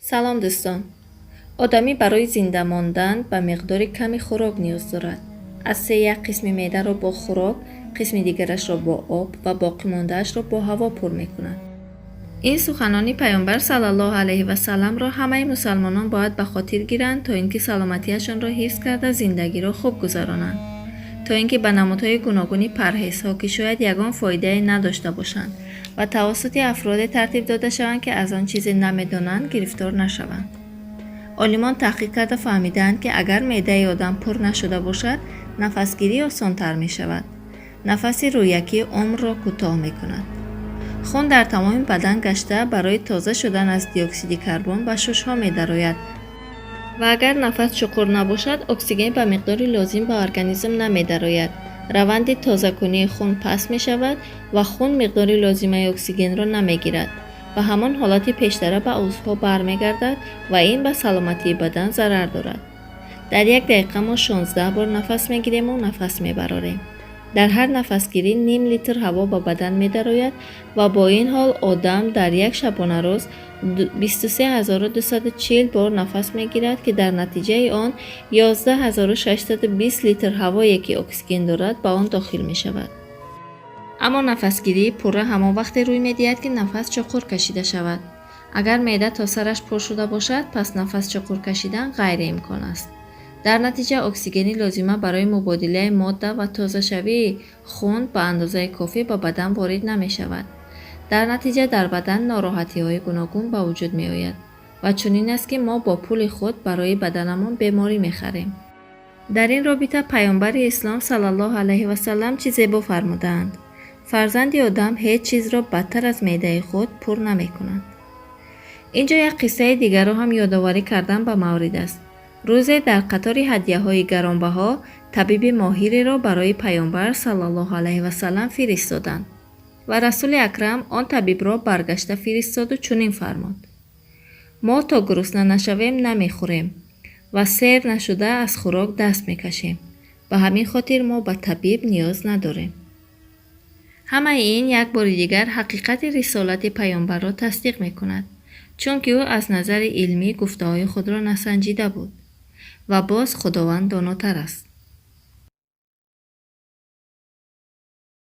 Салом, дӯстон! Одамӣ барои зинда мондан ба миқдори ками хӯрок ниёз дорад. Аз се як қисми меъдаро бо хӯрок, қисми дигарашро бо об ва боқимондаашро бо ҳаво пур мекунад. Ин суханони Пайғамбар саллаллоҳу алайҳи васалламро ҳамаи мусалмонон бояд ба хотир гиранд, то ин ки саломатиашонро ҳифз карда, зиндагиро хуб гузаронанд, то ин ки ба намудҳои гуногуни парҳезҳо, ки шояд ягон фоидае надошта бошанд ва тавассути афроде тартиб дода шаванд, ки аз он чизе намедонанд, гирифтор нашаванд. Олимон таҳқиқ карда фаҳмидаанд, ки агар меъдаи одам пур нашуда бошад, нафасгирӣ осонтар мешавад. Нафаси рӯякӣ умрро кӯтоҳ мекунад. Хун дар тамоми бадан гашта, барои тоза шудан аз диоксиди карбон ба шушҳо медарояд ва агар нафас чуқур набошад, оксиген ба миқдори лозим ба организм намедарояд. Раванди тозакунии хун паст мешавад ва хун миқдори лозимаи оксигенро намегирад ва ҳамон ҳолати пештара ба узвҳо бармегардад ва ин ба саломатии бадан зарар дорад. Дар як дақиқа мо 16 бор нафас мегирему нафас мебарорем. Дар ҳар нафасгирӣ ним литр ҳаво ба бадан медарояд ва бо ин ҳол одам дар як шабонарӯз 23 240 бор нафас мегирад, ки дар натиҷаи он 11 620 литр ҳавое, ки оксиген дорад, ба он дохил мешавад. Аммо нафасгирии пурра ҳамон вақте рӯй медиҳад, ки нафас чуқур кашида шавад. Агар меъда то сараш пур шуда бошад, пас нафас чуқур кашидан ғайриимкон аст. Дар натиҷа оксигени лозима барои мубодилаи модда ва тозашавии хун ба андозаи кофӣ ба бадан ворид намешавад. Дар натиҷа дар бадан нороҳатиҳои гуногун ба вуҷуд меояд ва чунин аст, ки мо бо пули худ барои баданамон беморӣ мехарем. Дар ин робита Пайғамбари ислом саллаллоҳу алайҳи васаллам чӣ зебо фармудаанд: «Фарзанди одам ҳеҷ чизро бадтар аз меъдаи худ пур намекунад». Ин ҷо як қиссаи дигарро ҳам ёдоварӣ кардан ба маврид аст. Рӯзе дар қатори ҳадяҳои гаронбаҳо табиби моҳиреро барои Пайғамбар саллаллоҳу алайҳи васаллам фиристоданд ва Расули Акрам он табибро баргашта фиристоду чунин фармуд: «Мо то гурусна нашавем, намехӯрем ва сер нашуда аз хӯрок даст мекашем. Ба ҳамин хотир мо ба табиб ниёз надорем». Ҳамаи ин як бори дигар ҳақиқати рисолати Пайғамбарро тасдиқ мекунад, чунки ӯ аз назари илмӣ гуфтаҳои худро насанҷида буд. Ва боз Худованд донотар аст.